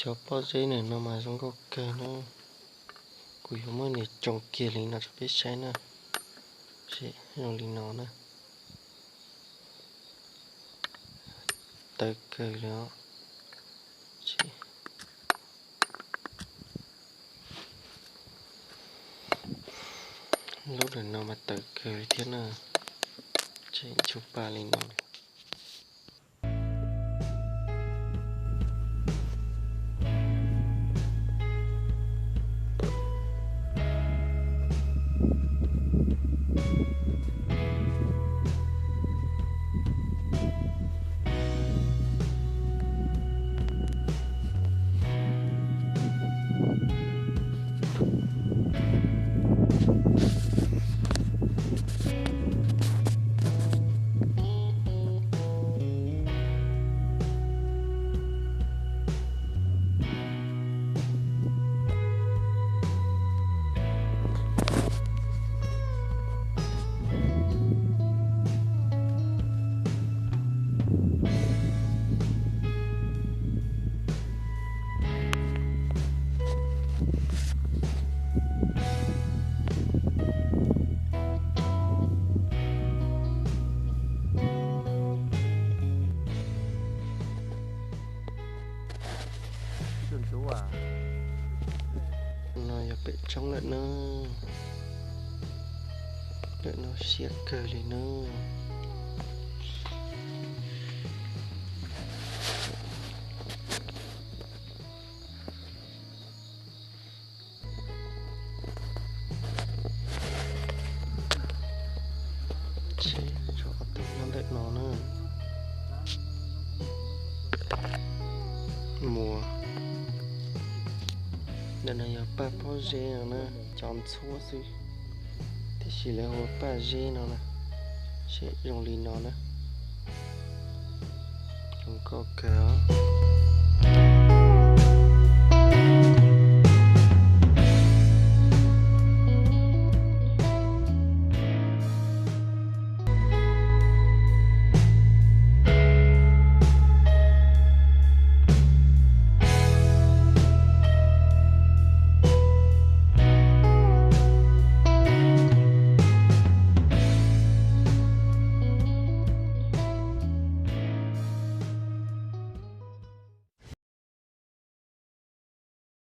Cov pob zeb ntawm no mas zoo nkauj kawg na. Kuv yuav muab nws tsoo kiag li no rau peb saib na. Zoo li no na. Tawv kawg li os. Lub ntawm no mas tawv kawg li thiab na. Tseem tshuaj paj li no li. No yog pem roob lawm na. Lawm no siab kawg li na. Tsheb tso ob tug nyob ntawm no na. Muas. Ntawm no yog paj pob zeb no na, cov ntxhuab xwb, tiam sis lawv hu paj zeb no na. Seb zoo li no na. Zoo nkauj kawg.